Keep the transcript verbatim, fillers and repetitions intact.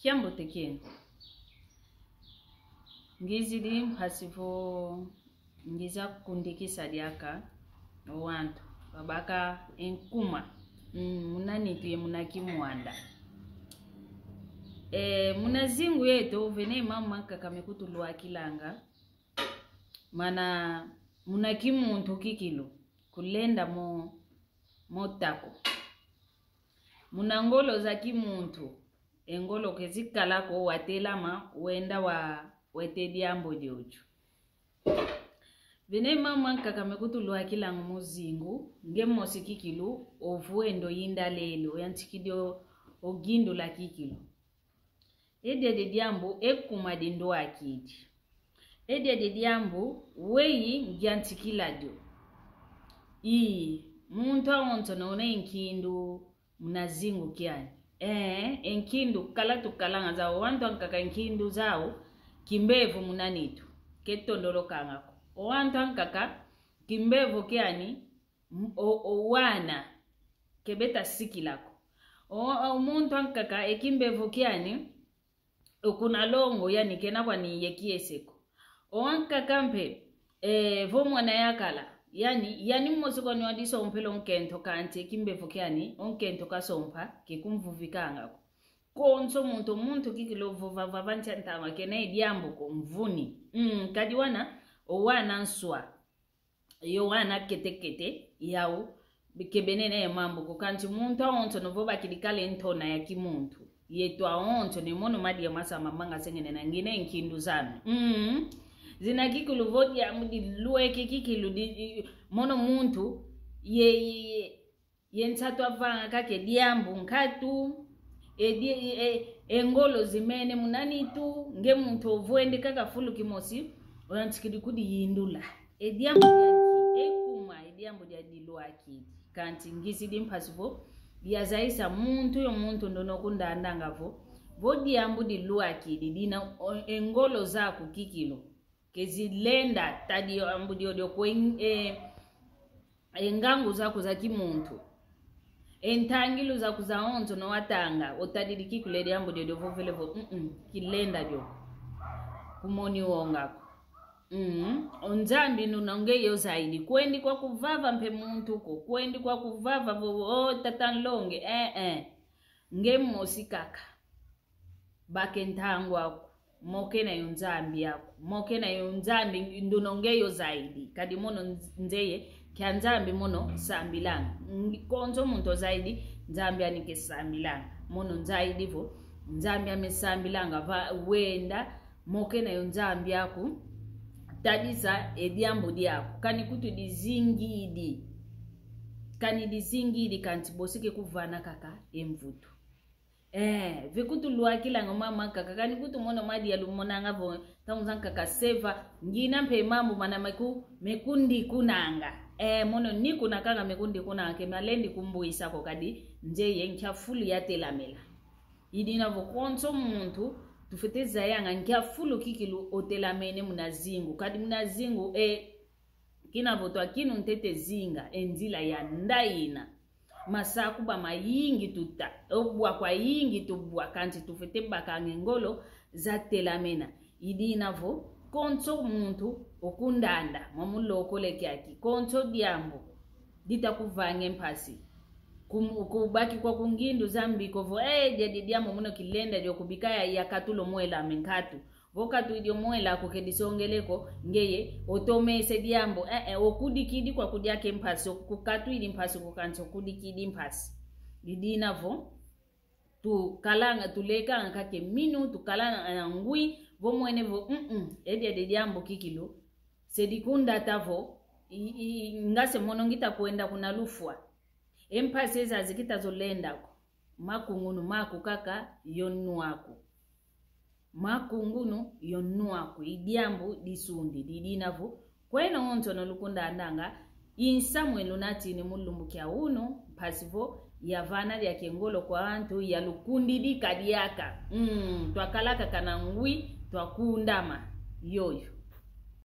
Kiambote kieno. Ngizidi mpasi vo ngiza kundikisa diaka o wantu babaka e nkuma, mm, muna nitu ye muna kimwanda. E, muna zingu yeto, vene mama nkaka mekutulwakilanga. Mana muna kimuntu kikilu, kulenda mo, mo tako. Muna ngolo za kimuntu, e ngolo kezikala ko, watelama, wenda wa, wete diambu diodio. Vene mama nkaka mekutulwakilanga mu zingu, nge mosi kikilu, ovu endo yinda lelu, yantikidi o, ogindula kikilu. Edia de diambu e kuma dindwakidi. Edia de diambu weyi ngiantikila dio. Ii, muntu awonso nona e nkindu muna zingu kiani. Ee, e nkindu kala tukalanga zau, o wantu ankaka e nkindu zau, kimbevo muna nitu, ketondolokanga ko. O wantu ankaka, kimbevo kiani, m-, o, o wana, kebeta sikila ko. O, o muntu ankaka e kimbevo kiani, o kuna longo yani kena kwani ye kiese ko. O ankaka mpe, e, vo mwana yakala, yani, yani mosi kwani wadisompela o nkento kanti e kimbevo kiani, o nkento kasompa, kekumvuvikanga ko. Konso muntu, muntu kikilu vova, vava ntia ntama kena e diambu ko mvuni. Mm, kadi wana, o wana nswa. Yo wana kete-kete, yau, ke bena e mambu ko kanti muntu awonso no vo bakidi kala e ntona ya kimuntu. Yetu awonso ni mono madia masamba manga sengene na ngina e nkindu zame. Mm. Zina kikilu vo diambu dilweke kikilu di, i, mono muntu, ye, ye, ye, ye nsatu avanga kaka e diambu nkatu, e di-, e, e ngolo zimene muna nitu, nge muntu ovwende kaka fulu kimosi, oyantikidi kudiyindula. E diambu diaki, e kuma, e diambu dia dilwakidi. Kanti ngizidi mpasi vo, yazayisa muntu yo muntu ndono kundandanga vo, vo diambu dilwakidi, dina o, e ngolo zaku kikilu. Kezilenda tadi diambu diodio kwe, e, e ngangu zaku za kimuntu. E ntangilu zaku zawonso no watanga, otadidi kikilu e diambu diodio vovele vo, mm, mm, kilenda dio. Kumoni wonga ko. Mm, o Nzambi nuna nge yo zaidi. Kwendi kwa kuvava mpe muntu ko. Kwendi kwa kuvava vo, o tata nlongi. Eh, eh. Nge mosi kaka. Baka e ntangu aku, mo kena yo Nzambi aku, mo kena yo Nzambi nduno nge yo zaidi, kadi mono nz-, nzeye, kia Nzambi mono sambilanga. Ng-, konso muntu zaidi, Nzambi ani ke sambilanga. Mono zaidi vo, Nzambi ame sambilanga, va wenda, mo kena yo Nzambi aku, tadisa e diambu diaku. Kani kutu dizingidi, kani dizingidi kanti bosi ke kuvana kaka e mvutu. Eh, ve kutu lwakilanga mama nkaka, kani kutu mono madia lumonanga vo, ntangu zankaka seva, ngina mpe mambu mana meku, mekundikunanga. Eh, mono nikunakanga mekundikunanga, ke malendi kumbwisa ko kadi, nzeye nkia fulu yatelamela. Idina vo konso muntu, tufwete zayanga nkia fulu kikilu otelamene muna zingu. Kadi muna zingu, eh, kina vo twakinu ntete zinga, e nzila yanda ina. Masaku ba mayingi tuta, o bwa kwayingi tubwa, kanti tufwete bakanga e ngolo zatelamena. Idina vo, konso muntu okundanda, mwamulokola e kiaki, konso diambu dita kuvanga e mpasi. Kum-, kubaki kwaku ngindu za mbi ko vo, eh, dia, dia, diambu mono kilenda dio kubika ya, yakatula o mwela ame nkatu. Vo katwidi o mwela aku ke disongele ko, ngeye, otomese diambu, eh, eh, okudikidi kwaku diaka e mpasi, oku-, katwidi mpasi ko kansi okudikidi mpasi. Idina vo, tukalanga, tulekanga kaka e minu, tukalanga na ngwi, vo mwene vo, mm, mm, e dia de diambu kikilu, se dikundata vo, i, i, ngase mono ngita kwenda kuna lufwa. E mpasi ezazi kita zolenda ko. Makungunu maku kaka yo nwaku. Makungunu yo nwaku, i diambu disundi, didina vo. Kweno onso no lukundandanga, i nsamu e lunatini mu lumbu kia unu, mpasi vo, yavana diaka e ngolo kwa antu, yalukundidi kadiaka. Mm, twakala kaka na ngwi, twakundama. Yoyo.